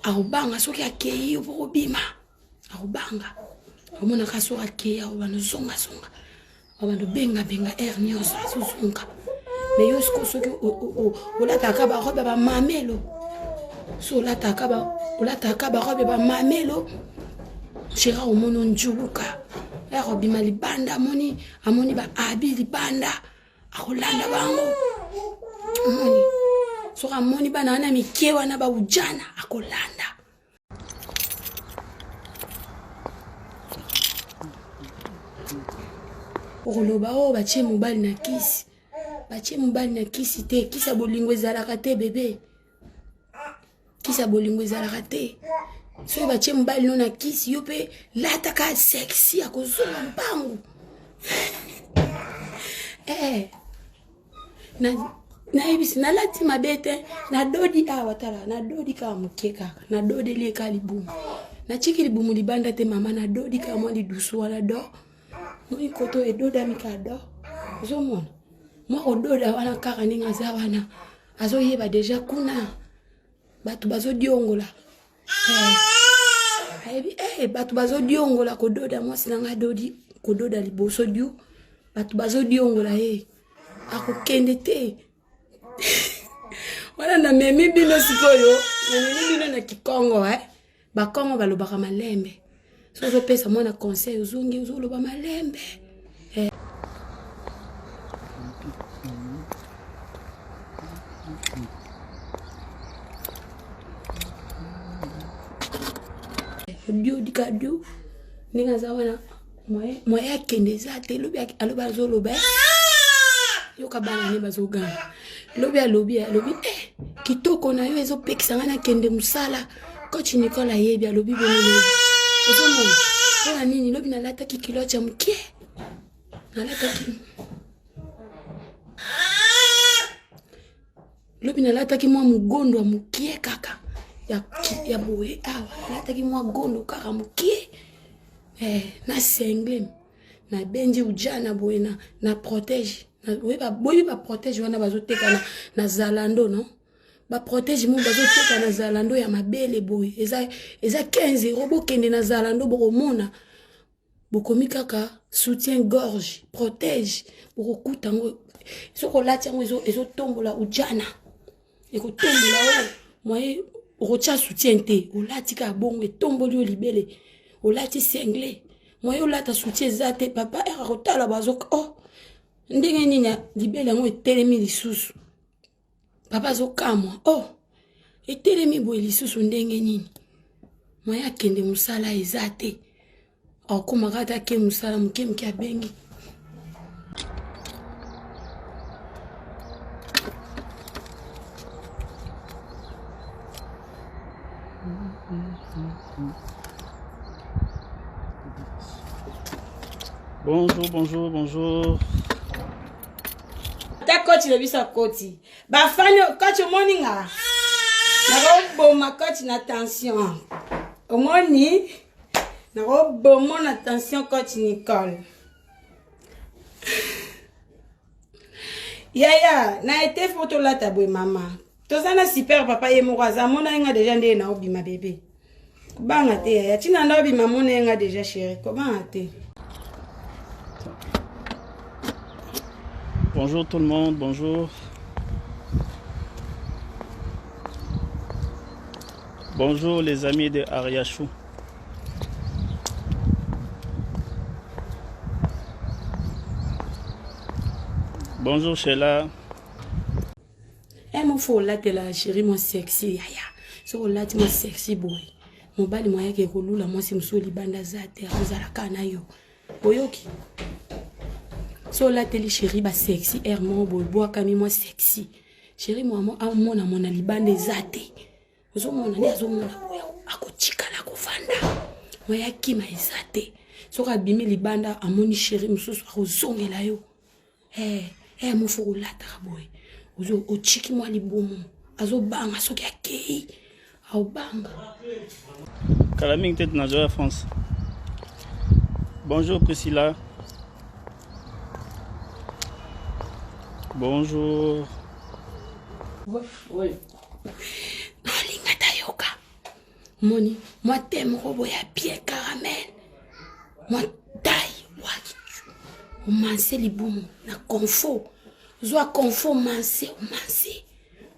Akobanga soki akei yo mpo kobima. Akobanga. Omonaka soki akei akobanda zonga zonga. Abanda benga benga heure nyonso azozonga. Mais yo sikoyo soki olataka ba robe ya ba mamelo. So olataka ba olataka ba robe ya ba mamelo. Gérard omoni onjuluka. Heure obima libanda amoni amoni ba abi libanda. Akolanda bango. Omoni. Soki amoni bana wana mike wana ba ujana akolanda. Okoloba oyo oh, batie mobali na kisi. Batie mobali na kisi te. Kisi ya bolingo ezalaka te bebe. Kisi ya bolingo ezalaka te. Soki batie mobali no na kisi yo mpe lataka sexy akozonga mbangu. Eh. Nayebisi nalati mabe te nadodi awa tala nadodi kaka moke kaka nadodeli eka libumu natiki libumu libanda te mama nadodi kaka mwa lidusu wana do moi koto edodami kaka do ozomona mwa kododa wana kaka ndenge aza wana azoyeba deja kuna bato bazodiongola eh, ayebi eh, bato bazodiongola kododa mwasi na ngai adodi kododa liboso diu bato bazodiongola ye akokende te wana namemi bino sikoyo namemi bino na kikongo eh? Bakongo balobaka malembe soki ozopesa mwana conseil ozongi ozoloba malembe eh. Dio dikadio ndenge aza wana moye akende eza te lobi alobi azoloba eh. Yoka bana ne bazoganga lobi alobi alobi eh, kitoko na yo ezopekisa ngai nakende mosala. Coach Nicole ayebi alobi bongo lobi ozomona mpona nini lobi nalataki culotte ya moke nalataki lobi nalataki mwa mogondo ya mokie kaka ya, ya boye awa nalataki mwa gondo kaka mokie eh, na sengle nabendi ujana boye na, na protege boyebi ba protege wana bazoteka na, na zalando no ba protege mo bazoteka na zalando ya mabele boye eza, eza 15 euro bokende na zalando bokomona bokomi kaka soutien gorge protege bokokuta yango soki olati yango ezotombola ujana ekotombola oyo moye okotya soutien te olati kaka bongo etomboli yo libele olati sengle moye olata soutien eza te papa ere akotala bazoka oh ndenge nini libele yango etelemi lisusu papa azokamwa oh etelemi boye lisusu ndenge nini moye akende mosala eza te akomaka ata ake mosala moke moke abengi. Bonjour, bonjour, bonjour. Ta coach na biso akoti. Bafani coach omoni nga. Nakoboma coach na tension. Omoni nakoboma na tension coach Nicole. Yaya, na ete fo tolata boye mama. Toza na super papa ye moko aza mona ye nga deja nde na obima bebe. Kobanga te yaya, tina nda obima mona ye nga deja chérie, kobanga te. Bonjour tout le monde, bonjour. Bonjour les amis de Ariachou. Bonjour Sheila. Eh mon fo olatela chérie moi sexy yaya. Soki olati moi sexy boye. Mobali moyeke kolula mwasi mosusu libanda aza te akozala kaka na yo. Oyoki? So olateli chérie ba sexy air moko boye bwakami mwa sexy. Chérie mwa amona mona libanda eza te. Ozomona nde azomona boye akotikala kovanda. Moya kima eza te. Soki abimi libanda amoni chérie mosusu akozongela yo. Eh, eh mofo kolataka boye. Ozo otiki mwa libumu. Azobanga soki akei. Aobanga. Kala mingi te tunazoya France. Bonjour Priscilla. Bonjour. Oui. Nalinga tayoka. Moni mwa te moko boye ya bien caramel, mwa taille waki, omanse libumu na confort. Zwa confort, manse, omanse,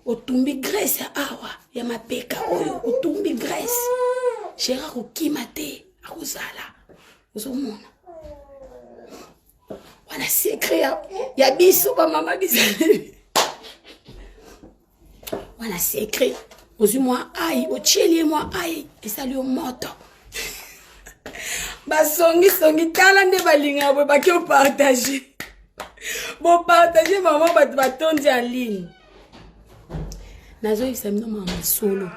otumbi graisse awa ya mapeka oyo, otumbi graisse. Chéri akokima te, akozala. Ozomona wana secret ya biso bamama bizaleli wana secret. Ozwi mwa ai, otieli ye mwa ai, esali yo moto. Basongisongi, tala nde balingaka boye, bake opartage, bopartage mama, bato batondi en ligne. Nazoyebisa bino mama solo.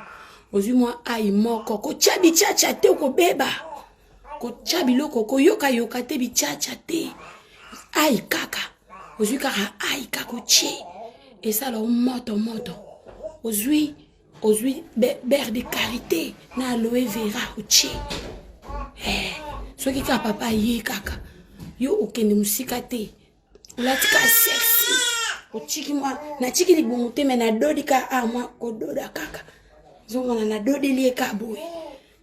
Ozwi mwa ai moko, kotya bichacha te, okobeba. Kotya biloko koyokayoka te, bichacha te, ai kaka. Ozwi kaka ai kaka, otie, esala o moto moto. Ozwi beurre de karité na aloe vera, otie. Soki kaka papa aye kaka, yo okende mosika te, olati ka sexy, otiki mwa, natiki libumu te, me nadodi ka a mwa kododa kaka. Ozomona, nadodeli ye ka boye,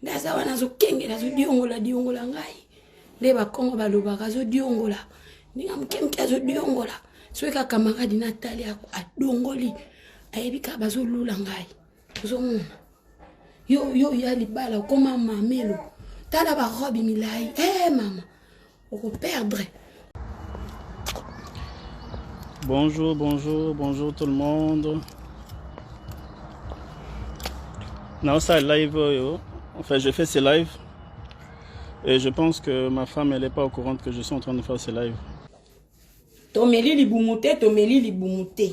nde aza wana azokengela, azodiongola diongola ngai. Nde bakongo balobaka, azodiongola ndenge moke moke, azodiongola. Soki kaka camarade natali, adongoli, ayebi kaka bazolula ngai. Ozomona yo, yo ya libala, okoma mamelo, tala barobe milai. Mama, okoperdre. Bonjour, bonjour, bonjour tout le monde. Non, ça live, enfin je fais ces lives et je pense que ma femme, elle n'est pas au courant que je suis en train de faire ces lives. Tomeli libumu te, tomeli libumu te.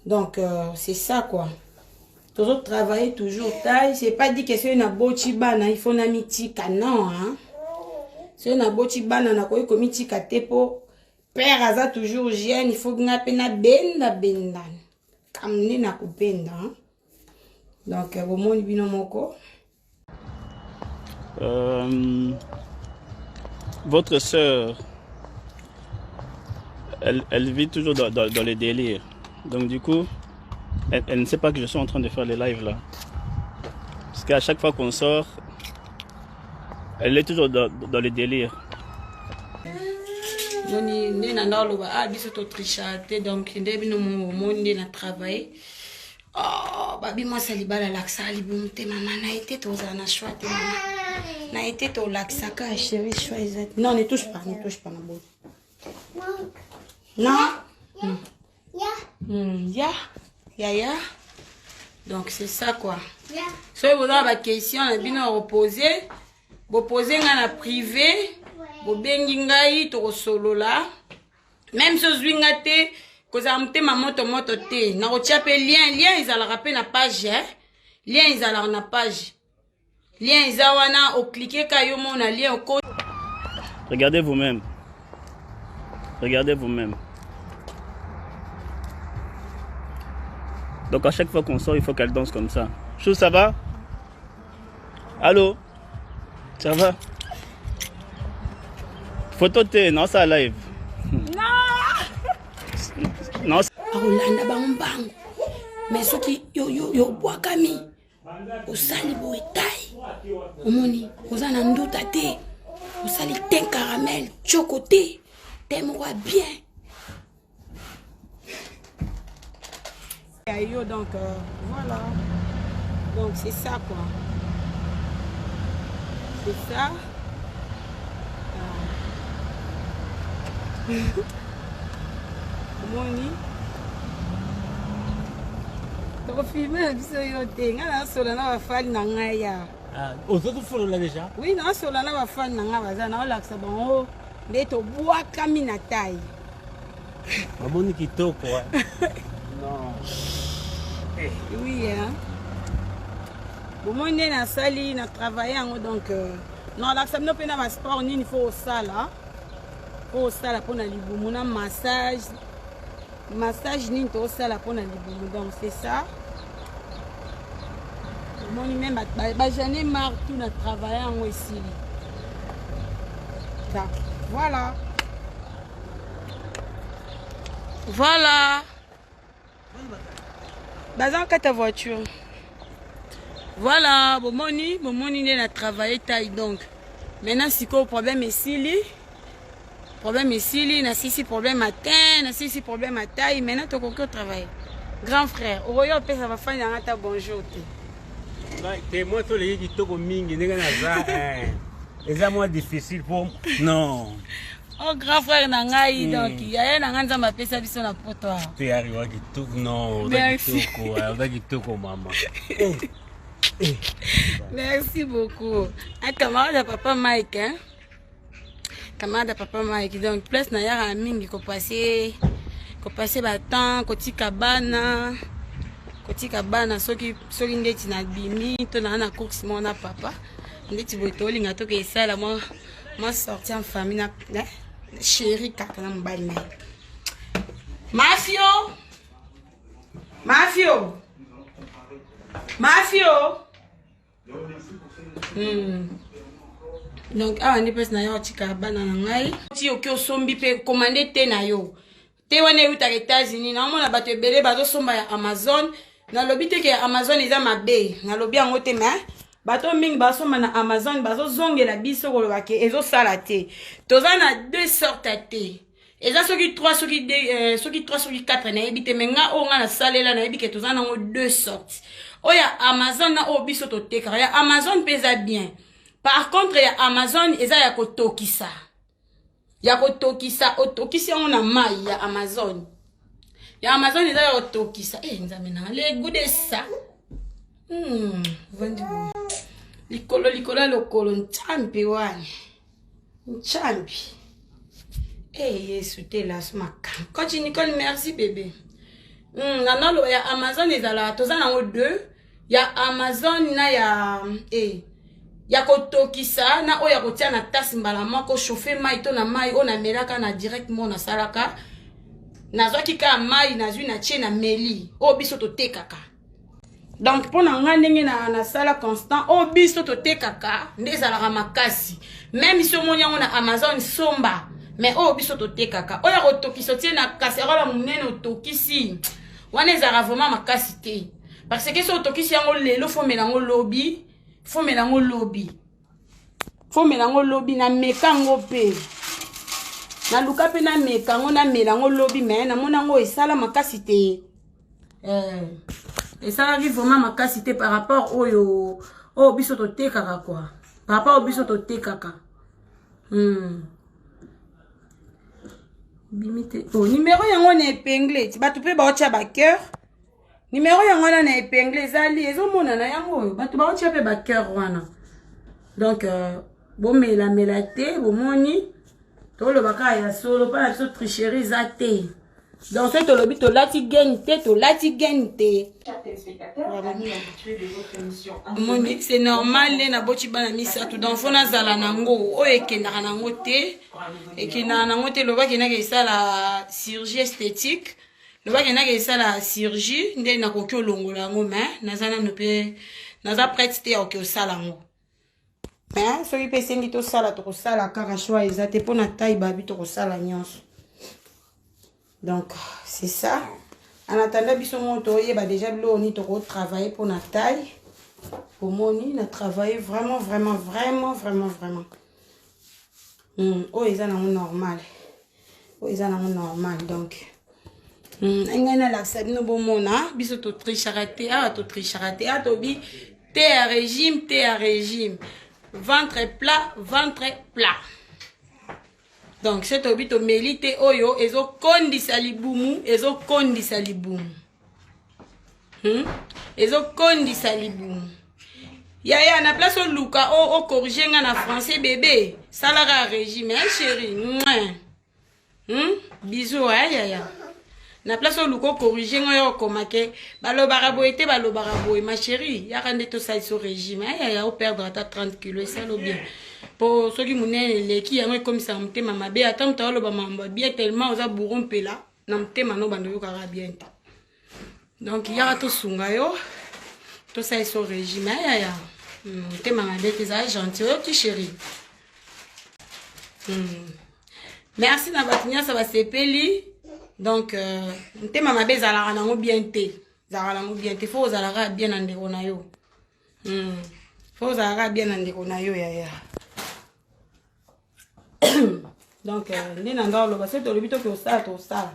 Donc c'est ça quoi. Toujours travailler, toujours taille. C'est pas dit que soki naboti bana, il faut namitika, non, hein. Soki naboti bana, nakoki komitika te, po père aza toujours jeune. Il faut nga mpe nabenda benda kam nde nakobenda, hein? Donc bomoni bino moko. Votre sœur, elle vit toujours dans les délires. Donc du coup, elle ne sait pas que je suis en train de faire les lives là. Parce qu'à chaque fois qu'on sort, elle est toujours dans les délires. Noni nde na nda oloba, ah, biso totricha te. Donc nde bino omoni nde na travaille. Oh, babi mwasi ya libala alakisaka libumu te. Mama na ye te, tozala na choix te. Mama na ye te, tolakisaka. Chéri, choix eza te. Non, ne touche pas, ne touche pas na boye, non. Ya ya ya, donc c'est ça quoi. Soki boza na baquestion na bino ya kopose, bopose ngai na privé, bobengi ngai, tokosolola. Même so ozwi nga te, kozala motema moto moto te. Nakotia mpe lien. Lien ezalaka mpe na page, eh? Lien ezalaka na page, lien eza wana, oclique ka yo mona lien oko. Regardez vous-même. Regardez vous-même. Donc à chaque fois qu'on sort, il faut qu'elle danse comme ça. Chou, ça va? Allô? Ça va? Photo te, non, ça live. Non. Non. Akolanda bango mbango, mais soki yo obwakami, osali boye tai, omoni oza na nduta te, osali teint caramel, tioko te, te moko ya bien ya yo. Donc voilà, donc c'est ça quoi, c'est ça. Omoni, tokofilme na biso yo te. Ngai nasola na bafali na ngai ya. Ozotufolola déjà? Oui, nasola na bafani na ngai, baza naolakisa bango nde tobwakami na tai. Bamoni kitoko. Non. Oui, hein? Bomoni nde nasali na travaille yango. Donc naolakisa bino mpe na basport nini fo osala, fo osala mpona libumu, na massage, massage nini toosala mpona libumu. Donc c'est ça. Omoni, même bajane mar tout na travaille yango, esili. Voilà, voilà, baza na kati ya voiture. Voilà, bomoni, bomoni nde na travailler taille. Donc maintenant sikoyo problème esili, problème esili, nasisi problème ya teint, nasisi problème ya taille. Maintenant tokoki kotravailler. Grand frère, okoki opesa bafani yanga ata bonjour te? Te, moi toleki kitoko mingi ndenge naza, eza mwa difficile po non. Oh, grand frère na ngai. Donc yaya na ngai, Nzambe apesa biso na poto awa. Te, ariwa kitoko, non, oza Merci. kitoko, oza kitoko, mama. Merci beaucoup. Un camarade ya papa Mike, hein? Camarade ya papa Mike. Donc place nayaka mingi kopasser, kopasser batemps, kotika bana, kotika bana. Soki ndeti nabimi to naa na course moko na papa, ndeti boye tolinga toke esala mwa sortie en famille na chéri kaka na mobali na ye. Mafio, mafio, mafio. Donc awa nde mpesi na yo otika bana na ngai. Ti oki osombi mpe commande te na yo te, wana eutaka États-Unis. Naomona bato ebele bazosomba ya Amazon. Nalobi te ke ya Amazon eza mabe, nalobi yango te, mais bato mingi bazosomba na Amazon, bazozongela biso koloba ke ezosala te. Toza na deux sortes ya te, eza soki 3, soki 2, soki 3, soki 4, nayebi te. Mais nga oyo nga nasalela, nayebi ke toza nango deux sortes, oyo ya Amazon na oyo biso totekaka. Ya Amazon mpe eza bien. Par contre ya Amazon eza ya kotokisa, ya kotokisa, otokisi yango na mai. Ya Amazon, ya Amazon eza ya kotokisa. E Nzambe nanga, le goût de ça! Vandi boye likolo, likolo ya lokolo, ncambi wani, ncambi. E Yesu te, laso makambo. Coach Nicole, merci bébé. Na naloba ya Amazon ezalaka, toza nango deux, ya Amazon na ya ya kotokisa na oyo ya kotia na tasse mbala moko, chauffe mai to na mai oyo namelaka na direct. Mo nasalaka, nazwaki kaka mai, nazwi, natie na meli. Oyo biso totekaka, donc mpo na ngai ndenge na nasala constant, oyo biso totekaka nde ezalaka makasi. Même si omoni yango na Amazon, somba, mais oyo biso totekaka, oyo ya kotokisa, otie na casserole ya monene, otokisi, wana ezalaka vraiment makasi te, parce que so otokisi yango lelo, fomela yango lobi, fomela yango lobi, fomela yango lobi. Nameka yango mpe, naluka mpe nameka yango, namela yango lobi, mais namona yango esala makasi te. Esalaki vraiment makasi te par rapport oyo biso totekaka quoi, par rapport oyo biso totekaka. Bimi te. Oh, numéro yango na épingle ti bato mpe baotya bacœur. Numéro yango wana na épingle ezali, ezomonana yango oyo bato baotya mpe bacœur wana. Donc bomelamela te, bomoni, toloba kaka ya solo mpo na biso, tricherie eza te. Donc soki tolobi tolati gaine te, tolati gaine te. Omoni, c'est normal nde naboti bana misato, donc faut nazala nango. Oyo ekendaka nango te, ekendaka nango te. Loba kendaka esala chirurgie esthétique, loba kendaka esala chirurgie nde nakoki olongola yango, mais naza nano mpe naza prête te ya koki osala yango. Mais soki mpe esengi tosala, tokosala kaka. Choix eza te mpo na taille, babi tokosala nyonso. Donc c'est ça. En attendant, biso moko toyeba déjà biloko nini tokotravaille mpo na taille. Omoni, na travaille vraiment, vraiment, vraiment, vraiment, vraiment. Oyo eza nango normal, oyo eza nango normal. Donc ngai nalakisa bino, bomona, biso totrichaka te awa, totrichaka te awa. Tobi te ya régime, te ya régime, ventre plat, ventre plat. Donc so tobi tomeli te, oyo ezokondisa libumu, ezokondisa libumu, Ezokondisa libumu. Yaya, na place oluka ocorriger nga na français, bébé, salaka régime, hein, chéri. Mouin. Bisous, hein, yaya. Na place oluka ocorriger nga, oyo okoma ke balobaka boye te, balobaka boye. Ma chérie, yaka nde tosalisa régime, hein, yaya. Operdre ata 30 kilo, esalo bien, mpo soki monene eleki, yango ekomisaka motema mabe. Ata moto aoloba makambo ya bien, tellement oza bouro mpela na motema no, bando oyokaka bien te. Donc yaka tosunga yo, tosalisa régime, yaya. Motema mabe te, ezala gentil, oyoki, chéri. Merci na bato nyonso basepeli. Donc motema mabe ezalaka nango bien te, ezalaka nango bien te. Faut ozalaka bien na ndeko na yo. Faut ozalaka bien na ndeko na yo yaya. Donc nde na nga oloba, soki tolobi toke osala, tosala,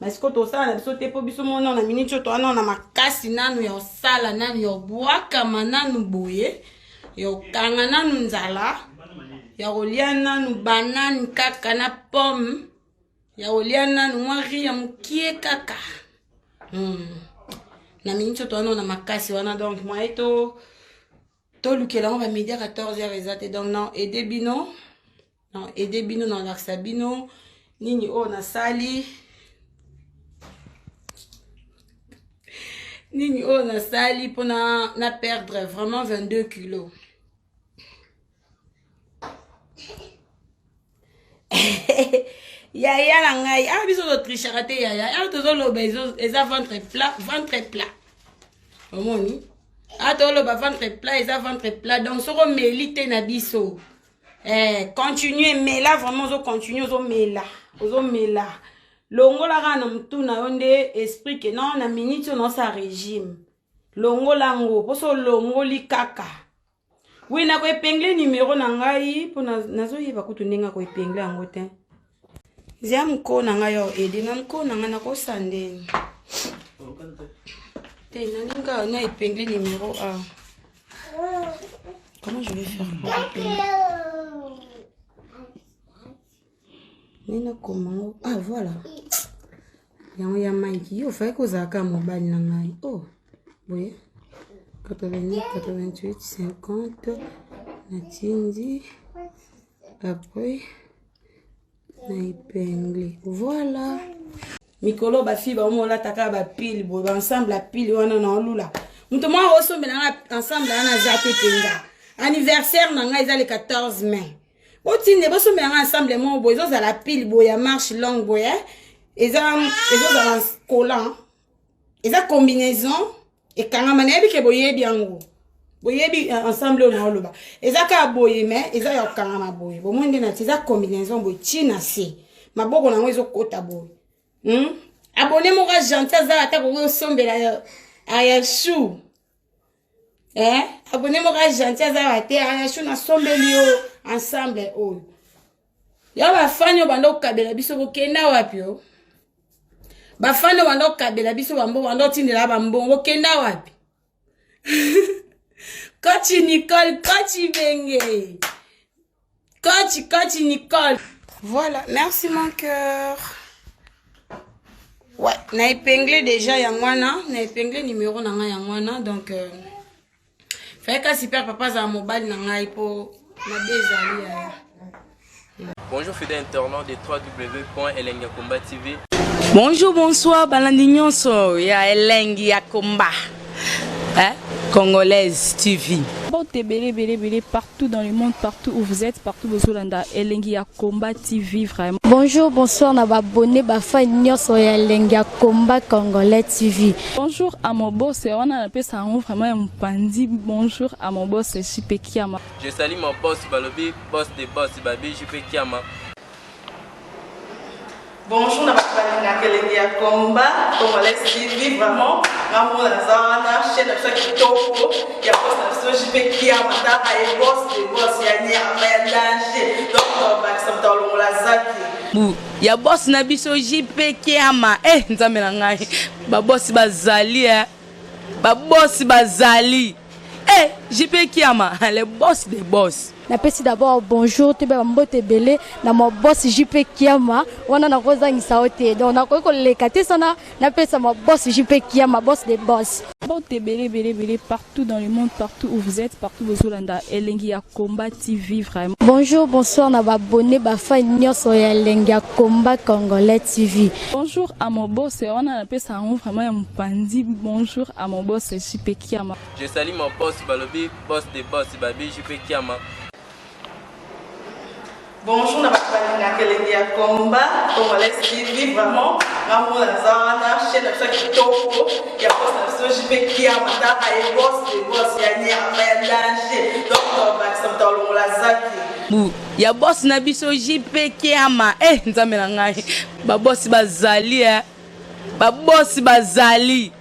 mais sikoyo tosala na biso te, mpo biso mona na miniti oyo toa nano na makasi nanu ya osala, nanu ya obwakama nanu boye, ya okanga nanu nzala, ya kolia nanu banane kaka na pomme, ya kolia nanu mwa riz ya mokie kaka. Na miniti oyo toa nano na makasi wana, donc moye to tolukela yango bamédia 14 heures eza te. Donc na aide bino, na aide bino, na olakisa bino nini oyo nasali, nini oyo nasali mpona na perdre vraiment 22 kilos. Yaya na ngai, awa biso totrichaka te yaya. Awa tozoloba eza ventre plat, ventre plat. Omoni, awa tozoloba ventre plat, eza ventre plat. Donc soki omeli te na biso, continue mela, vraiment ozocontinue, ozomela, ozomela. Longola kaka na motu na yo nde esprit ke non, na minute oyo naosala régime. Longola yango, mposo olongoli kaka. Oui, nakoépingler numéro na ngai, mpo nazoyeba kutu ndenge akoépingler yango te. Zia moko na ngai oyo ede nga, moko na ngai nakosala ndeni te, nalingi kaka na épingler numéro. A comment je vais faire pour épingler nde nakoma ngo? Ah voilà, yango ya Mike. Yo ofaki kozala kaka mobali na ngai. Oh boye, 89 88 50, natindi, après na épingle. Voilà, mikolo bafille baomolata kaka bapile boye, baensemble ya pile wana. Na olula moto moko akosombela nga ensemble wana aza te mpenza. Anniversaire na ngai eza le 14 mai. Botinde bosombela nga ensemble moko boye, ezozala pile boye ya manche longue boye, eza ezozala collant, eza combinaison ekangama. Nayebi ke boyebi yango, boyebi ensemble oyo naoloba. Eza kaka boye, mais eza ya kokangama boye. Bomoi nde na ti eza combinaison boye, ti na se, maboko nango ezokota boye, Abonné moko gentil aza ata koki osombela aya chou, eh? Abonné moko gentil aza wa te, aya chou, nasombeli yo ensemble oyo ya bafani oyo banda kokabela biso. Kokenda wapi o bafani oyo banda kokabela biso bambongo, banda kotindela bambongo, kokenda wapi? Coach Nicole, coach Benge, coach, coach Nicole. Voilà, merci mon cœur. Ouais, na épinglé déjà yango wana, na épinglé numéro na ngai yango wana. Donc fayeka super papa azala mobali na ngai, mpo mabe ezali yaya. Bonjour fidèles internautes de www.elengiyakomba TV. Bonjour, bonsoir, balandi nyonso ya Elengi ya Komba, hein? Congolaise TV. Porte ebele ebele ebele partout dans le monde, partout où vous êtes, partout bozolanda Elengi ya Combat TV vraiment. Bonjour, bonsoir na babone, bafan nyonso ya Elengi ya Combat Congolais TV. Bonjour à mon boss, wana napesa yango vraiment ya mopandi. Bonjour à mon boss JP Kiama. Je salue mon boss Balobi, boss de boss Babi JP Kiama. Bonjour na bato balingaka Elengi ya Combat Congolais TV. Vraiment ngambo naza wana, chaîne na biso ya kitoko ya boss na biso JP Kiama. Taka ye, boss de boss ya nyama ya danger. Donc bakisa moto alongola zaki. Bu ya boss na biso JP Kiama. Eh nzambe na ngai, babosi bazali, eh babosi bazali. Eh JP Kiama, le boss des boss. Napesi d'abord bonjour, toyeba bambote ebele na ma boss JP Kiama. Wana nakozangisa yo te, donc nakoki koleka te sana napesa ma boss JP Kiama, boss de boss. Porte ebele ebele ebele partout dans le monde, partout où vous êtes, partout bozolanda Elengi ya Combat TV vraiment. Bonjour, bonsoir na babone, bafan nyonso ya Elengi ya Combat Congolais TV. Bonjour à mon boss, wana napesa yango vraiment ya mopandi. Bonjour à mon boss JP Kiama. Je salue mon boss Balobi, boss de boss Babi JP Kiama. Bonjour na bato balingaka Elengi ya Combat Congolais TV. Vraiment ngambo naza wana, chaîne na biso ya kitoko ya boss na biso JP Kiama. Taka ye, boss de boss ya nyama ya danger. Donc bakisa moto alongola zaki. Bu ya boss na biso JP Kiama. Eh nzambe na ngai, babosi bazali, eh babosi bazali.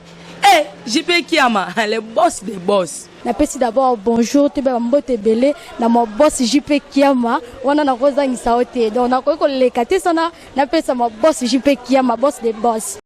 Eh, JP Kiama, le boss des boss. Napesi d'abord bonjour, toyeba bambote ebele na ma boss JP Kiama. Wana nakozangisa yo te, donc nakoki koleka te sana napesa ma boss JP Kiama, boss de boss.